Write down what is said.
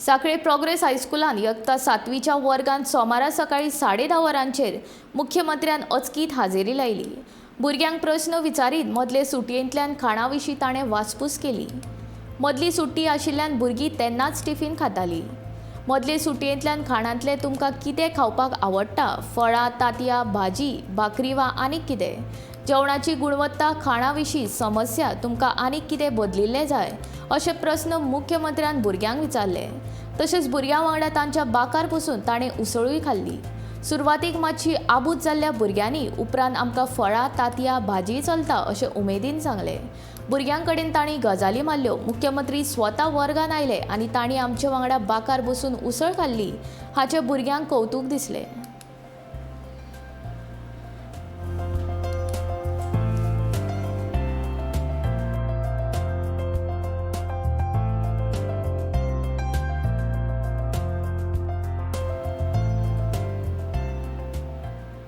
सांखळे progress हायस्कुलान यत्ता सातवीच्या वर्गांत सोमारा सकाळी 10:30 वरांचेर मुख्यमंत्र्यान अचकीत हाजेरी लायली. भुरग्यांक प्रस्न विचारीत मदले सुटयेंतल्यान खाणा विशीं ताणें वासपूस केली. मदली सुट्टी आशिल्ल्यान भुरगीं तेन्नाच टिफीन खातालीं. मदले सुटयेंतल्यान खाणांतलें तुमकां कितें खावपाक आवडटा? फळां, तांतयां, भाजी, भाकरी वा आनीक कितें? जेवणाची गुणवत्ता, खाणा विशीं समस्या, तुमकां आनीक कितें बदलिल्लें जाय, अशे प्रस्न मुख्यमंत्र्यान भुरग्यांक विचारले. तशेंच भुरग्यां वांगडा तांच्या बाकार बसून ताणें उसळूय खाल्ली. सुरवातीक मातशी आबूज जाल्ल्या भुरग्यांनी उपरांत आमकां फळां, तांतयां, भाजी चलता अशें उमेदीन सांगलें. भुरग्यां कडेन तांणी गजाली मारल्यो. मुख्यमंत्री स्वता वर्गान आयले आनी तांणी आमचे वांगडा बाकार बसून उसळ खाल्ली हाचें भुरग्यांक कवतूक दिसलें.